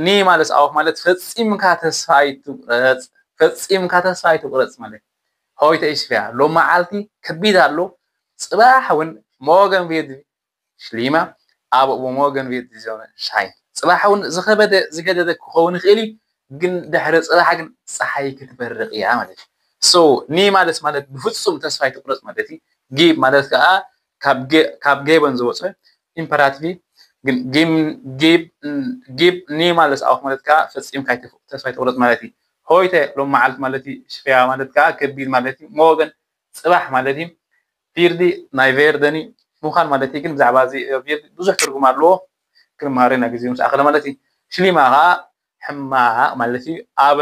ኒማለስ ኣውፍ ማለት ፈጺምካ ተስፋ ኣይትቁረጽ፣ ፈጺምካ ተስፋ ኣይትቁረጽ ማለት። ሆይተ ኢስፍያ ሎም መዓልቲ ከቢድ ኣሎ፣ ጽባሕ እውን ሞገን ቪርዲ ሽሊማ ኣብ ሞገን ቪርዲ ዞነ ሻይን። ጽባሕ እውን ዝኸበደ ዝገደደ ክኸውን ይኽእል እዩ፣ ግን ድሕሪ ጽባሕ ግን ጸሓይ ክትበርቕ እያ ማለት እዩ። ሶ ኒማለስ ማለት ብፍጹም ተስፋ ኣይትቁረጽ ማለት እዩ። ጊብ ማለት ከዓ ካብ ጌ- ካብ ጌበን ዝወፀ ኢምፐራቲቭ ግን ጊም ጊብ ጊብ ኒማለስ ኣውፍ ማለት ከዓ ፈጺምካ ኣይትፍ- ተስፋ ኣይትቁረጽ ማለት እዩ። ሆይተ ሎም መዓልቲ ማለት እዩ። ሽፍያ ማለት ከዓ ከቢድ ማለት እዩ። ሞገን ጽባሕ ማለት እዩ። ቪርዲ ናይ ቬርደን እዩ። ምዃን ማለት እዩ። ግን ብዛዕባ እዚ ቪርዲ ብዙሕ ትርጉም ኣለዎ። ክንመሃሮ ኢና ግዜ ምስ ኣኸለ ማለት እዩ። ሽሊማ ከዓ ሕማቕ ማለት እዩ። ኣበ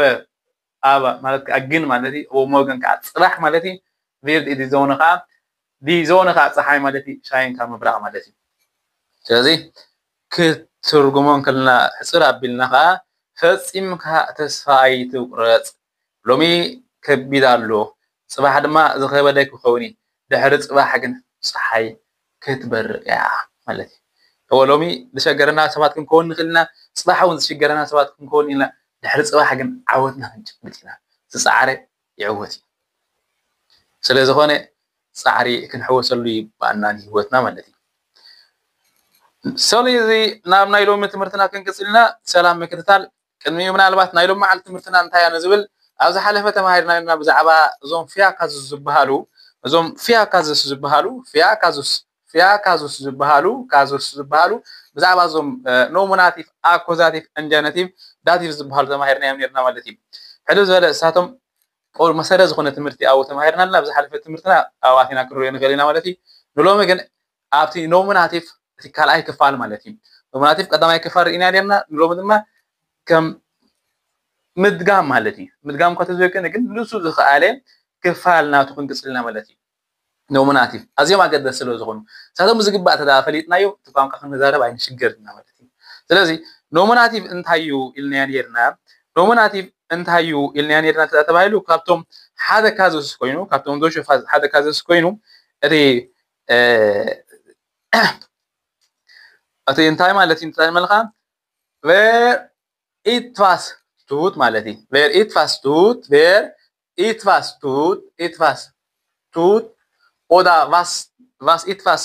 ኣበ ማለት ከዓ ግን ማለት እዩ። ሞገን ከዓ ጽባሕ ማለት እዩ። ቪርዲ ዲ ዞነ ከዓ ዲ ዞነ ከዓ ጸሓይ ማለት እዩ። ሻይን ከዓ ምብራቕ ማለት እዩ። ስለዚ ክትርጉሞ እንከለና ሕጽር ኣቢልና ከዓ ፈጺምካ ተስፋ ኣይትቁረጽ። ሎሚ ከቢድ ኣሎ፣ ጽባሕ ድማ ዝኸበደ ክኸውን እዩ። ድሕሪ ጽባሕ ግን ጸሓይ ክትበርቕ እያ ማለት እዩ። እወ ሎሚ ዝሸገረና ሰባት ክንከውን ንኽእል ኢና፣ ጽባሕ እውን ዝሽገረና ሰባት ክንከውን ኢና። ድሕሪ ጽባሕ ግን ዓወትና ክንጭብጥ ኢና። ዝጸዓረ ይዕወት እዩ። ስለ ዝኾነ ጻዕሪ ክንሕወሰሉ ይግባኣና ንህይወትና ማለት እዩ። ሰሊ እዚ ናብ ናይ ሎሚ ትምህርትና ክንቅጽል ኢና። ሰላም ምክትታል። ቅድሚኡ ምናልባት ናይ ሎም መዓልቲ ትምህርትና እንታይ እያ ንዝብል ኣብ ዝሓለፈ ተማሂርና ኢና ብዛዕባ እዞም ፊያካዙስ ዝበሃሉ እዞም ፊያካዙስ ዝበሃሉ ፊያካዙስ ፊያካዙስ ዝበሃሉ ካዙስ ዝበሃሉ ብዛዕባ እዞም ኖሚናቲቭ፣ ኣኮዛቲቭ፣ ኢንጀነቲቭ፣ ዳቲቭ ዝበሃሉ ተማሂርና እዮም ነርና ማለት እዩ። ሕልው ዝበለ እሳቶም ቆር መሰለ ዝኾነ ትምህርቲ ኣብኡ ተማሂርና ኣለና። ብዝሓለፈ ትምህርትና ኣብኣቲና ክንሪኦ ንኽእል ኢና ማለት እዩ። ንሎሚ ግን ኣብቲ ኖሚናቲቭ እቲ ካልኣይ ክፋል ማለት እዩ። ኖሚናቲቭ ቀዳማይ ክፋል ርኢና ነርና፣ ንሎሚ ድማ ከም ምድጋም ማለት እዩ። ምድጋም እኳ ተዘይኮነ ግን ንሱ ዝኸኣለ ክፋል ናቱ ክንቅጽልና ማለት እዩ። ኖሚናቲቭ ኣዝዮም ኣገደስ ስለ ዝኾኑ እሳቶም ዝግባእ ተዳ ፈሊጥናዮ እቲ ቋንቋ ክንዛረብ ኣይንሽገርና ማለት እዩ። ስለዚ ኖሚናቲቭ እንታይ እዩ ኢልናዮ ነርና? ኖሚናቲቭ እንታይ እዩ ኢልናዮ ነርና ተባሂሉ ካብቶም ሓደ ካዙስ ኮይኑ ካብቶም ዶሾ ሓደ ካዙስ ኮይኑ እቲ እቲ እንታይ ማለት እዩ? እንታይ መልካ ቨር ኢትፋስ ቱት ማለት እዩ። ቨር ኢትፋስ ቱት ቨር ኢትፋስ ቱት ኢትፋስ ቱት ኦዳ ቫስ ቫስ ኢትፋስ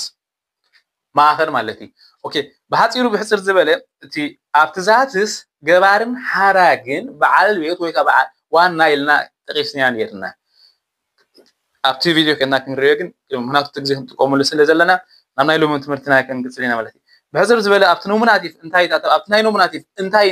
ማኸር ማለት እዩ። ኦኬ፣ ብሓፂሩ ብሕፅር ዝበለ እቲ ኣብቲ ዛትስ ገባርን ሓራግን በዓል ቤት ወይ ከዓ ዋና ኢልና ጠቂስና ነርና። ኣብቲ ቪድዮ ከና ክንሪኦ ግን ምክንያቱ እቲ ግዜ ክንጥቀመሉ ስለ ዘለና ናብ ናይ ሎሚ ትምህርትና ክንቅፅል ኢና ማለት እዩ። ብሕፅር ዝበለ ኣብቲ ኖሚናቲቭ እንታይ ኣብቲ ናይ ኖሚናቲቭ እንታይ